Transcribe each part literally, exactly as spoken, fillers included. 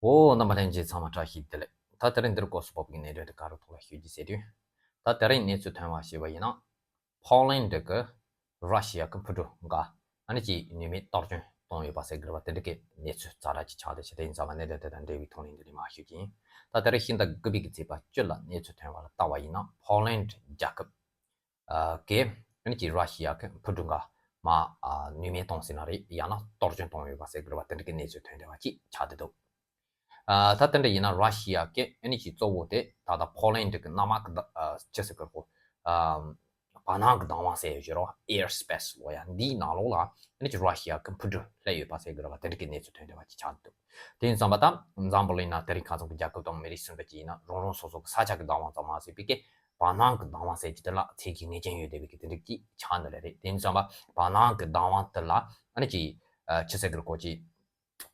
ཨོ། རྣམ་པ་ལྷན་རྒྱས་ཚང་མ་བཀྲ་ཤིས་བདེ་ལེགས། ད་དེ་རིང་འདིར་སྐོར་སུ་བབ་ཀྱི་གནད་དོན་དེ་ག་རུ་ཐོག་ལ་ཞུ་རྒྱུ་ཟེར་དུས། ད་དེ་རིང་གནས་ཚུལ་ཐོན་པ་ཞེས་པ་ཡིན་ན། ཕོ་ལན་ཌི་གི་ར་ཤི་ཡ་གི་འཕུར་གྲུ་འགའ་ཨ་ནི་ཅིག་ནུས་མེད་གཏོར་སྐྱོན་བཏང་ཡོད་པ་ཟེར་དགོས་པ་དེ་འདྲ་གི་གནས་ཚུལ་ཛ་དྲག་ཅིག་ཆགས་བསྡད་ཤག་དེ་ཡིན་ཙང་མ་གནད་དོན་དེ་དང་འབྲེལ་བའི་ཐོག་ནས་འདི་ནས་མར་ཞུ་རྒྱུ་ཡིན། ད་དེ་རིང་ཤིང་རྟ་དགུ་པའི་གི་ཚེས་པ་བཅུ་ལ་གནས་ཚུལ་ཐོན་པ་ལ་བལྟ་བ་ཡིན་ན། ཕོ་ལན་ཌི་རྒྱལ་ཁབ་ཨ་གིས་ཨ་ནི་ཅིག་ར་ཤི་ཡ་གི་འཕུར་གྲུ་འགའ་མར་ཨ་ནུས་མེད་བཏང་ཟེར་ན་རེད། ཡང་ན་གཏོར་སྐྱོན་བཏང་ཡོད་པ་ཟེར་དགོས་པ་དེ་འདྲ་གི་གནས་ཚུལ་ཐོན་བསྡད་པ་ཅིག་ཆགས་བསྡད་འདུག་ཨ་ད་དེ་འདྲ་ཡིན་ན་ར་ཤི་ཡ་གི་ཨ་ནི་ཅིག་གཙོ་བོ་དེ་ད་ལྟ་ཕོ་ལན་ཌི་གི་གནམ་དམག་གི་ད་ཨ་ཅི་ཟེར་དགོས་རེད། ཨ་བར་སྣང་གི་བདག་དབང་ཟེར་ཡོད་ཀྱི་རེད་བ། Air Space ལོ་ཡ། འདིའི་ནང་ལོགས་ལ་ཨ་ནི་ཅིག་ར་ཤི་ཡ་གི་འཕུར་གྲུ་སླེབས་ཡོད་པ་ཟེར་དགོས་རེད་བ། དེ་འདྲ་གི་གནས་ཚུལ་ཐོན་བསྡད་པ་ཅིག་ཆགས་འདུག་དེ་ཡིན་ཙང་མ་ད་འཛམ་བུ་གླིང་ནང་དེ་རིང་ཁ་སང་གི་རྒྱལ་ཁབ་དང་མི་རིགས་གསུམ་པ་ཅིག་ཡིན་ན་རང་རང་སོ་སོ་གི་ས་ཆ་གི་བདག་དབང་ཙམ་མ་ཟད་པའི་གི་བར་སྣང་གི་བདག་དབང་ཟེར་གྱི་དེ་ལ་ཚད་ཀྱི་ངེས་ཅན་ཡོད་བསྡད་པའི་གི་དེ་འདྲ་ཅིག་ཆགས་འདུག་ལེ་རེད། དེ་ཡིན་ཙང་མ་བར་སྣང་གི་བདག་དབང་དེ་ལ་ཨ་ནི་ཅིག་ཨ་ཅི་ཟེར་དགོས་རེད། ཁོ་ཅིག་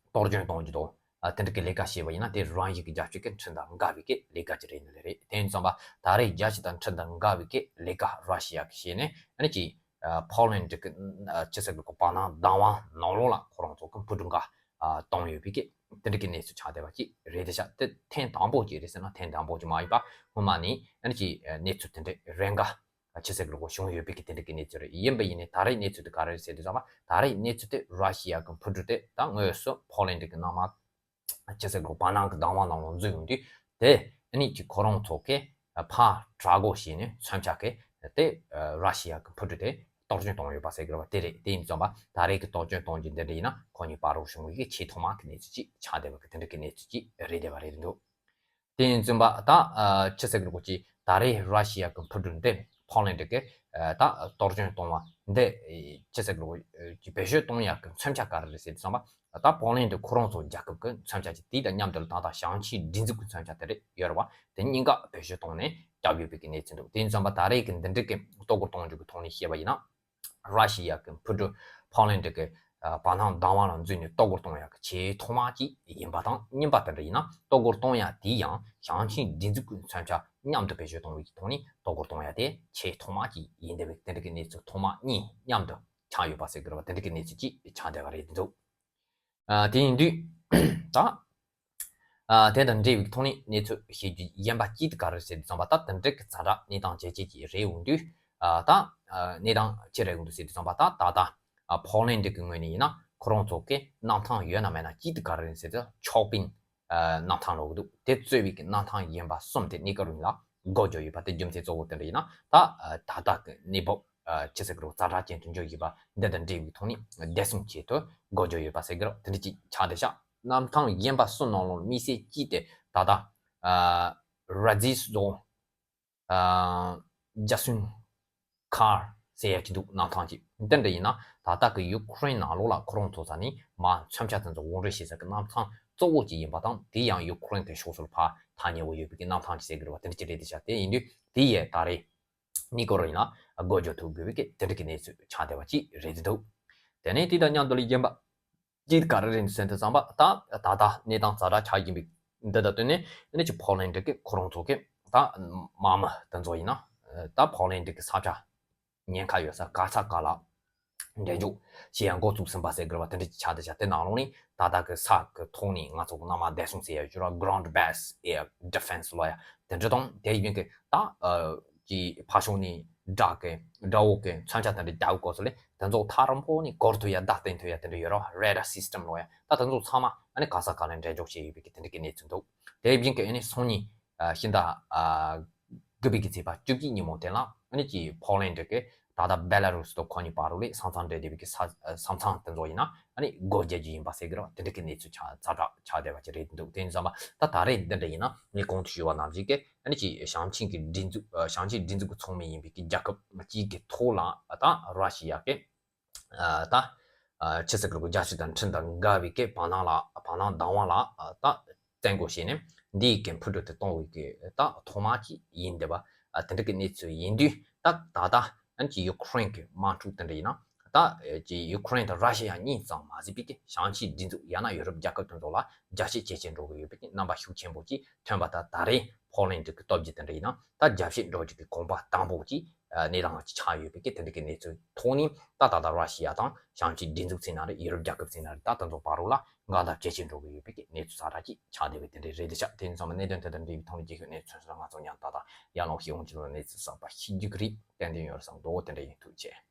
གཏོར་སྐྱོན་གཏོང་རྒྱུ་དང་ཨ་དེ་འདྲ་གི་ལས་ཀ་བྱས་པ་ཡིན་ན་དེ་རང་བཞིན་གྱི་རྒྱལ་སྤྱི་གི་ཁྲིམས་དང་འགལ་བའི་གི་ལས་ཀ་ཅིག་རེད་འདུག་ལེ་རེད། དེ་ཡིན་ཙང་མ་ད་རེས་རྒྱལ་སྤྱི་དང་ཁྲིམས་དང་འགལ་བའི་གི་ལས་ཀ་ར་ཤི་ཡ་གིས་བྱས་ནས་ཨ་ནི་ཅིག་ཨ་ཕོ་ལན་ཌི་གི་ཨ་ཅི་ཟེར་དགོས་རེད། བར་སྣང་བདག་དབང་ནང་ལོགས་ལ་ཁོ་རང་ཚོ་གི་འཕུར་གྲུ་འགའ་ཨ་བཏང་ཡོད་པའི་གི་དེ་འདྲ་གི་གནས་ཚུལ་ཆགས་བསྡད་པ་ཅིག་རེད་དེ་ཤག་དེ་ཐེངས་དང་པོ་ཅིག་རེད་ཟེར་ན་ཐེངས་དང་པོ་ཅིག་མ་ཡིན་པ་སྔོན་མ་ནས་ཨ་ནི་ཅིག་གནས་ཚུལ་དེ་འདྲ་རེ་འགའ་ཅི་ཟེར་དགོས་རེད། བྱུང་ཡོད་པའི་གི་དེ་འདྲ་གི་གནས་ཚུལ་རེད། ཡིན་པ་ཡིན་ནའི་ད་རེས་གནས་ཚུལ་དེ་ག་རེ་རེད་ཟེར་དུས་ཙམ་པ། ད་རེས་གནས་ཚུལ་དེ་ར་ཤི་ཡ་གི་འཕུར་གྲུ་དེ་ད་དངོས་སུ་ཕོ་ལན་ཌི་གི་གནམ་དམག་ཅི་ཟེར་དགོས་རེད། བར་སྣང་གི་བདག་དབང་ནང་ལ་འཛུལ་ཡོང་དུས་དེ་ཨ་ནི་ཅིག་ཁོ་རང་ཚོ་གིས་ཕར་དྲག་རྒོལ་བྱས་ནས་མཚོན་ཆ་གིས་དེ་ར་ཤི་ཡ་གི་འཕུར་གྲུ་དེ་གཏོར་སྐྱོན་བཏང་ཡོད་པ་ཟེར་དགོས་རེད་བ། དེ་རེད། དེ་ཡིན་ཙང་པ་ད་རེས་ཀྱི་གཏོར་སྐྱོན་གཏོང་རྒྱུ་འདི་འདྲ་ཡིན་ན་ཁོ་གཉིས་བར་དུ་བྱུང་བའི་གི་ཆེས་ཐོག་མ་གི་གནས་ཚུལ་ཅིག་ཆགས་བསྡད་པ་གི་དེ་འདྲ་གི་གནས་ཚུལ་ཅིག་རེད་བསྡད་པ་རེད་འདུག་དེ་ཡིན་ཙང་པ་ད་ཨ་ཅི་ཟེར་དགོས་རེད། ད་རེས་ར་ཤི་ཡ་གི་འཕུར་གྲུ་འདི་ཕོ་ལན་ཌི་གི་ཨ་ད་གཏོར་སྐྱོན་གཏོང་བ་འདི་ཅི་ཟེར་དགོས་རེད། ཀྱི་བེད་སྤྱོད་གཏོང་ཡག་གི་མཚོན་ཆ་ག་རེ་རེད་ཟེར་དུས་ཙམ་པ། ད་ཕོ་ལན་ཌི་ཁོ་རང་ཚོ་རྒྱལ་ཁབ་ཀྱི་མཚོན་ཆ་ཅིག་དེ་དང་མཉམ་དུ་ལ་ད་ལྟ་ཞིང་ཆེན་སྒྲིག་འཛུགས་ཀྱི་མཚོན་ཆ་དེ་རེད་ཡོད་རེད་བ། དེ་གཉིས་ཀ་བེད་སྤྱོད་གཏོང་ནས་བརྒྱབ་ཡོད་པའི་གི་གནས་ཚུལ་འདུག་དེ་ཡིན་ཙང་པ་ད་རེས་ཀྱི་འདི་འདྲའི་གི་གཏོར་རྒོལ་གཏོང་རྒྱུ་གི་ཐོག་ནས་བཤད་པ་ཡིན་ན། ར་ཤི་ཡ་གི་འཕུར་གྲུ་ཕོ་ལན་ཌི་གི་ཨ་བར་སྣང་བདག་དབང་ལ་འཛུལ་ནས་གཏོར་རྒོལ་གཏོང་ཡག་གི་ཆེས་ཐོག་མ་ཅིག་ཡིན་པ་དང་། གཉིས་པ་དེ་འདྲ་ཡིན་ན་གཏོར་རྒོལ་གཏོང་ཡག་དེ་ཡང་ཞིང་ཆེན་སྒྲིག་འཛུགས་ཀྱི་མཚོན་ཆ་མཉམ་དུ་བེད་སྤྱོད་གཏོང་བའི་གི་ཐོག་ནས་གཏོར་རྒོལ་གཏོང་ཡག་དེ་ཆེས་ཐོག་མ་ཅིག་ཡིན་བསྡད་པའི་དེ་འདྲ་གི་གནས་ཚུལ་ཐོག་མ་གཉིས་མཉམ་དུ་ཆགས་ཡོད་པ་ཟེར་དགོས་རེད་བ། དེ་འདྲ་གི་གནས་ཚུལ་ཅིག་ཆགས་བསྡད་པ་རེད་འདུག་ཨ་དེ་ཡིན་དུས་ད་ཨ་དེ་དང་འབྲེལ་བའི་ཐོག་ནས་གནས་ཚུལ་བཤད་རྒྱུ་གཞན་པ་གཅིག་དེ་ག་རེ་ཟེར་དུས་ཙམ་པ། ད་དེ་འདྲ་གི་ཛ་དྲག་གནས་སྟངས་ཇེ་ཆེ་ཅིག་རེད་འོང་དུས། ཨ་ད་ཨ་གནས་སྟངས་ཅི་རེད་འོང་དུས་ཟེར་དུས་ཙམ་པ། ད་ད་ད་ཨ་ཕོ་ལན་ཌི་གི་ངོས་ནས་ཡིན་ན་ཁོ་རང་ཚོ་གི་གནམ་ཐང་ཡོད་ན་མེད་ན་གཅིག་དེ་ག་རེ་རེད་ཟེར་དུས་ཆོག་པིན་ཨ་གནམ་ཐང་ལབ་ཀྱི་འདུག་དེ་གཙོས་པའི་གི་གནམ་ཐང་གཞན་པ་གསུམ་དེ་གནས་སྐབས་རིང་ལ་སྒོ་རྒྱག་ཡོད་པ་དེ་རྒྱུ་མཚན་གཙོ་བོ་དེ་འདྲ་ཡིན་ན། ད་ཨ་ད་ལྟ་གི་གནས་བབ་ཨ་ཅི་ཟེར་དགོས་རེད། ཛ་དྲག་ཅན་དུ་འགྱུར་བཞིན་པ་འདི་དང་འབྲེལ་བའི་ཐོག་ནས་བདེ་སྲུང་ཆེད་དུ་སྒོ་རྒྱག་ཡོད་པ་ཟེར་གི་རེད། དེ་འདྲ་ཅིག་ཆགས་བསྡད་ཤག་གནམ་ཐང་གཞན་པ་གསུམ་ནང་ལོགས་དམིགས་བསལ་གཅིག་དེ་ད་ལྟ་ཨ་ར་ཛི་སི་ཛོ་ཨ་ཇ་སུན་ཁར་ཟེར་ཡག་ཅིག་འདུག་གནམ་ཐང་ཅིག་དེ་འདྲ་ཡིན་ན་ད་ལྟ་གི་ཡུ་ཁུ་རེན་ནང་ལོགས་ལ་ཁོ་རང་ཚོ་ས་ནས་མར་མཚོན་ཆ་དེ་ཚོ་དབོར་འདྲེན་བྱེད་ས་གི་གནམ་ཐང་གཙོ་བོ་ཅིག་ཡིན་པ་དང་། དེ་ཡང་ཡུ་ཁུ་རེན་གི་ཕྱོགས་སུ་ཕར་ཐག་ཉེ་བོ་ཡོད་པའི་གི་གནམ་ཐང་ཅིག་ཟེར་གི་རེད་བ། དེ་འདྲ་ཅིག་རེད་དེ་ཤག་དེ་ཡིན་དུས་དེ་ཡས་ད་རེས་གནས་སྐབས་རིང་ལ་སྒོ་རྒྱག་ཐུབ་དགོས་པའི་གི་དེ་འདྲ་གི་གནས་ཚུལ་ཆགས་བསྡད་པ་ཅིག་རེད་དེ་འདུག་དེ་ནས་དེ་དང་མཉམ་དུ་ལ་གཞན་པ་གཅིག་ག་རེ་རེད་ཟེར་དུས་ཙམ་པ། ད་ད་ལྟ་གནས་སྟངས་ཛ་དྲག་ཆགས་ཀྱིན་པའི་འདི་དང་བསྟུན་ནས་ཨ་ནི་ཅིག་ཕོ་ལན་ཌི་གི་ཁོ་རང་ཚོ་གི་ད་དམག་མི་དེ་ཚོ་ཡིན་ན་ད་ཕོ་ལན་ཌི་གི་ས་ཆ་ཉེན་ཁ་ཡོད་ས་ག་ས་ག་ལ་འགྲེམས་འཇོག་བྱེད་ཡ་འགོ་བཙུགས་ཟིན་པ་ཟེར་དགོས་རེད་བ། དེ་འདྲ་ཅིག་ཆགས་བསྡད་ཤག་དེ་ནང་ལོགས་ནས་ད་ལྟ་གི་ས་གི་ཐོག་ནས་ང་ཚོ་གི་གནམ་དམག་བདེ་སྲུང་ཟེར་ཡ་ཡོད་ར། Ground Based Air Defense ལབ་ཡ་དེ་འདྲ་དང་། དེ་ཡིན་གི་ད་ཨ་ཀྱི་ཕར་ཕྱོགས་ནས་དགྲ་གི་དགྲ་བོ་གི་མཚོན་ཆ་དེ་འདྲ་རྒྱག་དགོས་ས་ལས་དེ་ཚོ་ཐག་རིང་པོ་ནས་གོ་ཐུབ་ཡ་བརྡ་བསྟན་ཐུབ་ཡ་དེ་འདྲ་ཡོད་ར། Radar System ལབ་ཡ། ད་དེ་ཚོ་ཚང་མ་ཨ་ནི་ག་ས་ག་ལ་འགྲེམས་འཇོག་བྱས་ཡོད་པའི་གི་དེ་འདྲ་གི་གནས་ཚུལ་འདུག་དེ་བཞིན་གི་ཨ་ནི་སང་ཉིན་ཨ་ཕྱི་ཟླ་ཨ་དགུ་པའི་གི་ཚེས་པ་བཅུ་གཅིག་ཉིན་མོ་དེ་ལ་ཨ་ནི་ཀྱི་ཕོ་ལན་ཌི་གི་ད་ལྟ་བེ་ལ་རུ་སི་དང་ཁོ་གཉིས་བར་དུ་ལས་ས་མཚམས་འབྲེལ་བསྡད་པའི་གི་ས་ས་མཚམས་དེ་ཚོ་ཡིན་ན་ཨ་ནི་སྒོ་རྒྱག་རྒྱུ་ཡིན་པ་ཟེར་གི་རེད་བ། དེ་འདྲ་གི་གནས་ཚུལ་ཆགས་ཛ་དྲག་ཆགས་བསྡད་པ་ཅིག་རེད་འདུག་དེ་ཡིན་ཙང་མ་ད་ད་རེས་འདི་འདྲ་ཡིན་ན་ངས་གོང་དུ་ཞུས་པ་ནང་བཞིན་གི་ཨ་ནི་ཀྱི་ཞིང་ཆེན་གྱི་སྒྲིག་འཛུགས་ཨ་ཞིང་ཆེན་སྒྲིག་འཛུགས་ཀྱི་ཚོགས་མི་ཡིན་པའི་གི་རྒྱལ་ཁབ་གཅིག་གི་ཐོག་ལ་ད་ར་ཤི་ཡ་གི་ཨ་ད་ཨ་ཆི་ཟེར་གི་རེད། རྒྱལ་སྤྱི་དང་ཁྲིམས་དང་འགལ་བའི་གི་བར་སྣང་ལ་བར་སྣང་བདག་དབང་ལ་ཨ་ད་བཙན་རྒོལ་བྱས་ནས་འདིའི་གི་འཕུར་གྲུ་དེ་གཏོང་བའི་གི་ད་ཐོག་མ་ཅིག་ཡིན་བསྡད་པ། ཨ་དེ་འདྲ་གི་གནས་ཚུལ་ཡིན་དུས་ད་ད་ལྟ་ཨ་ནི་ཀྱི་ཡུ་ཁུ་རེན་གི་དམག་འཁྲུག་དེ་འདྲ་ཡིན་ན་ད་ཨ་ཀྱི་ཡུ་ཁུ་རེན་དང་ར་ཤི་ཡ་གཉིས་ཙམ་མ་ཟད་པའི་གི་ཞིང་ཆེན་སྒྲིག་འཛུགས་ཡང་ན་ཡུ་རོབ་རྒྱལ་ཁབ་དེ་ཚོ་ལ་རྒྱ་བཤད་ཇེ་ཆེར་འགྲོ་གི་ཡོད་པའི་གི་རྣམ་པ་ཤུགས་ཆེན་པོ་ཅིག་ཐོན་པ། ད་ད་རེས་ཕོ་ལན་ཌི་གི་སྟོབས་ཀྱིས་དེ་འདྲ་ཡིན་ན་ད་རྒྱ་བཤད་འགྲོ་རྒྱུ་གི་གོམ་པ་དང་པོ་ཅིག་ གནས་སྟངས་ཅིག་ཆགས་ཡོད་པའི་གི་དེ་འདྲ་གི་གནས་ཚུལ་ཐོག་ནས་ད་ད་ལྟ་ར་ཤི་ཡ་དང་ཞང་ཞུང་སྒྲིག་འཛུགས་ཟེར་ན་རེད། ཡུ་རོབ་རྒྱལ་ཁབ་ཟེར་ན་རེད། ད་དེ་ཚོ་བར་རུ་ལ་འགལ་ཟླ་ཇེ་ཆེ་འགྲོ་གི་ཡོད་པའི་གི་གནས་ཚུལ་ཙམ་ར་ཅིག་ཆགས་བསྡད་པའི་དེ་འདྲའི་རེད་འདུག་ཤག་དེ་ཡིན་ཙང་གནད་དོན་དེ་དང་འབྲེལ་བའི་ཐོག་ནས་རྒྱལ་ཤོས་གནས་ཚུལ་སོགས་ང་ཚོ་མཉམ་དུ་ད་ཡར་ལངས་ཤིག་ཡོང་རྒྱུ་ལ་གནས་ཚུལ་གསར་པ་ཤེས་རྒྱུ་གི་རེད། ཏན་ཏན་ཡོད་རེད་བསམ་འདུག་དེ་འདྲ་ཡིན། ཐུགས་རྗེ་ཆེ།